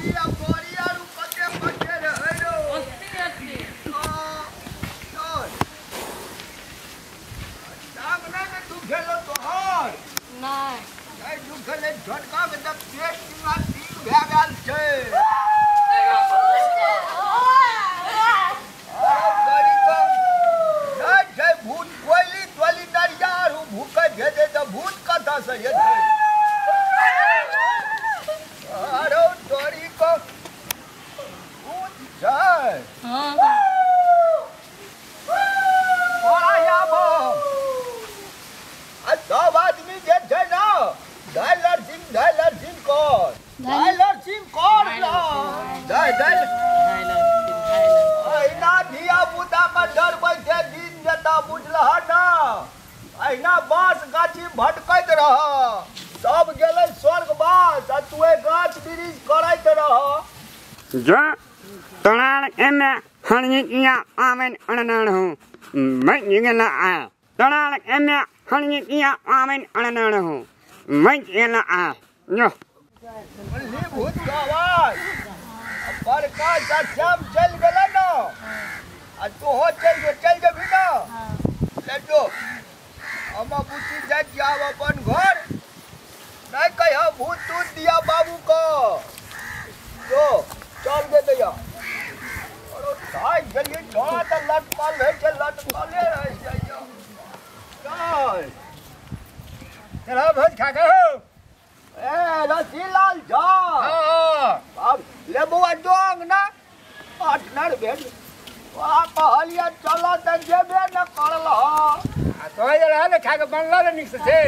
दही आ बड़ी आरू कते कते रहै रो चल टांग नहि ने दुखेलो तोहर नहि नहि दुखेले झटका के तऽ पेट तीन भए गेल छै भूत कोयली तोली नरिया आरू भूखे भेजे तऽ भूत कतऽ से एतै आरो तोरी को भूत छै बड़ा आबो आ सब आदमी जे छै ने धाइलर सिंह कर धाइलर सिंह कर ना धाइ धाइ अहिना धिया पुता के डरबै छै दिन जेता बुझलह ना अहिना बाँस गाछी भटकैत रह सब गेलै स्वर्गवास आ तू गाछ वृक्ष करैत रह जो तोरार एमे हणिया आमेन अणनण हूँ मैं निगला आ तोरार एमे हणिया आमेन अणनण हूँ मैं निगला आ यो बोलली भूत के आवाज बड़का श्याम चल गेलै ना आ तोहो चल चल जेबही ना ले जो हम बुच्ची जाइ छियै आब अपन घर नहीं कहिया भूत तूत दिया बाबू को जो चल गे दैया अरे थाकि गेलियै छौड़ा तऽ लटकल रहै छै लटकले रहै छै चल चलो भोज खा के हो ए रसीलाल झा अब ले बौआ जो अंगना पार्टनर भेल आ कहलियै चल तऽ जेबे न करलह आ तोय जे रहल खा के बनल रे नीक से छै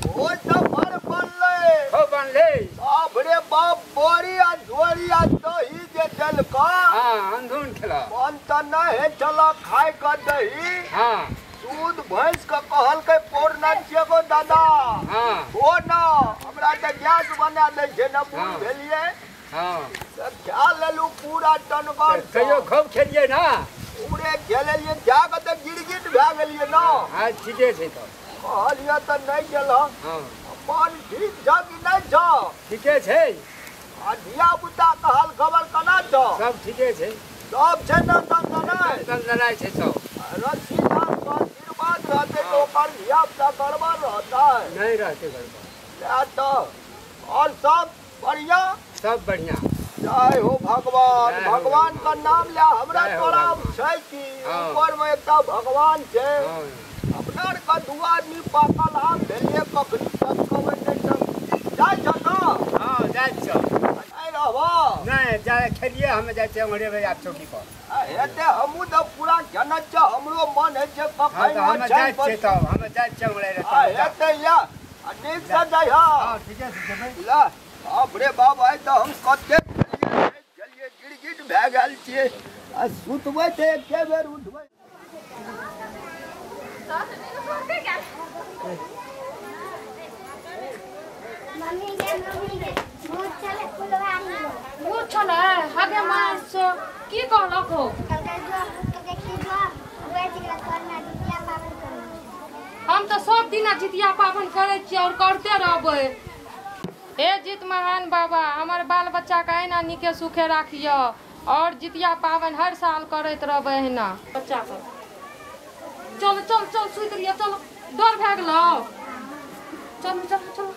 ओ तऽ बड़ बनलै हो बनलै बाप रे बाप बड़ी आ झोरी आ दही जे देलका हां अंधुन खेला मन तऽ नहि हे छल खाय के दही हां दूध भैंस के कहलकै पौरना छियै गो दादा हां ओ न हमरा तऽ गैस बना दै छै ने बूढ़ भेलियै हां तऽ खा लेलहुँ पूरा टनगर कहियो खूब खेलियै ना पूरे खेलेलियै जा कऽ तऽ गिरगिट भए गेलियै ना हां ठीके छै तऽ कहलियै तऽ नहि गेलह हां मन ठीक छह कि नहि छह ठीके छै आ धिया पुता के हाल खबर केना छह सब ठीके छै सब छै ने दनदनाइ दनदनाइ छै सब रसीलाल के आशीर्वाद रहतै तऽ ओकर धिया पुता गड़बड़ रहतै नहीं रहतै गड़बड़ सएह तऽ और सब बढ़िया सब बढ़िया जय हो भगवान जय हो भगवान का नाम ले हमरा जय हो तोरा भगवान। छै कि हाँ। ऊपर में एकटा भगवान छै हाँ अपना आर के दू आदमी पाकल आम भेलियै कखनी टपकबै नहि टप जाइ छह ने हां जाइ छौ नहि रहबह नहीं जा खेलिए हम जाइ छियै उम्हरे भैया चौकी पर आ हेतै हमहूँ तऽ पूरा खेने छियै हमरो मन होइ छै हाँ कखन तऽ हम ओछाइन जाइ पर छियै तब हम जाइ छियै उम्हरे आ हेतै या आ नीक से जइहऽ हां ठीके छै जेबै ला बाप रे बाप आइ तऽ हम कते खेलियै गिरगिट भए गेल छियै आ सुतबै तऽ एके बेर उठबै मम्मी गे भूत छलै फुलवारी में भूत छलै हगे मार से की कहलक हो कहलकै जो भूत के देखी जो बचि गेल तोर जितिया पाबनि करै हम तऽ सब दिना जितिया पाबनि करै छियै और करते रहबै हे जीत महान बाबा हमर बाल बच्चा के अहिना नीके सुखे राखिय और जितिया पाबनि हर साल करैत रहबै अहिना बच्चा सब चल चल चल सुति रहियै चल डर भए गेलौ चलू चलू चलू